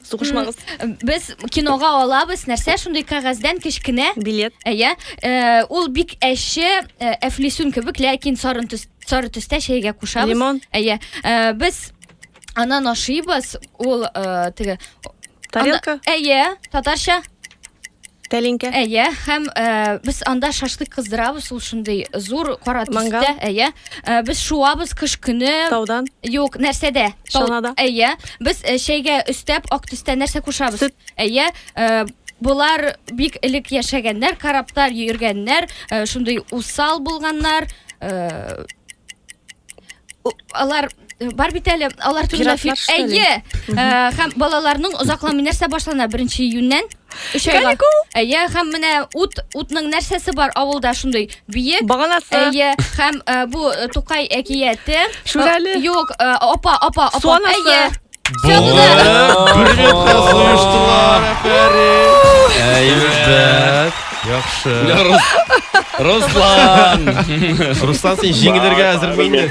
Сугышмагыз. Без кинога алабыз нәрсә шундый кәгазьдән кечкенә. Билет. Әйе. Э, ул бик әче, э, әфлисун кебек, ләкин сары төс, сары төстә чәйгә кушабыз. Лимон. Әйе. Э, без анан ашыйбыз. Ул э, теге Тарелка. Әйе, татарча. Тәлинкә. Әйе, һәм э, без анда шашлык кыздырабыз, ул шундый зур кара төстә. Мангал. Әйе. Э, без шуабыз кыш көне. Таудан. Юк, нәрсәдә? Тау- Чанада. Әйе. Без э, чәйгә өстәп ак төстә нәрсә кушабыз? Сөт. Әйе. Э, булар бик элек яшәгәннәр, кораблар йөргәннәр, э, шундый усал булганнар. Э, алар э, бар бит әле алар турында Пиратлар, что ли? Әйе. Э, һәм балаларның озакламый нәрсә башлана? 1 июньнән өч айга. Каникул. Әйе, һәм менә ут утның нәрсәсе бар авылда шундый биек. Баганасы. Әйе, һәм э, бу э, Тукай әкияте. Шүрәле. Э, Юк, э, апа, апа, апа. Су анасы. Әйе. Булды. Бер минутка суештылар, афәрин. Әйбәт. Яхшы. Руслан. Руслан, син җиңелергә әзерме инде?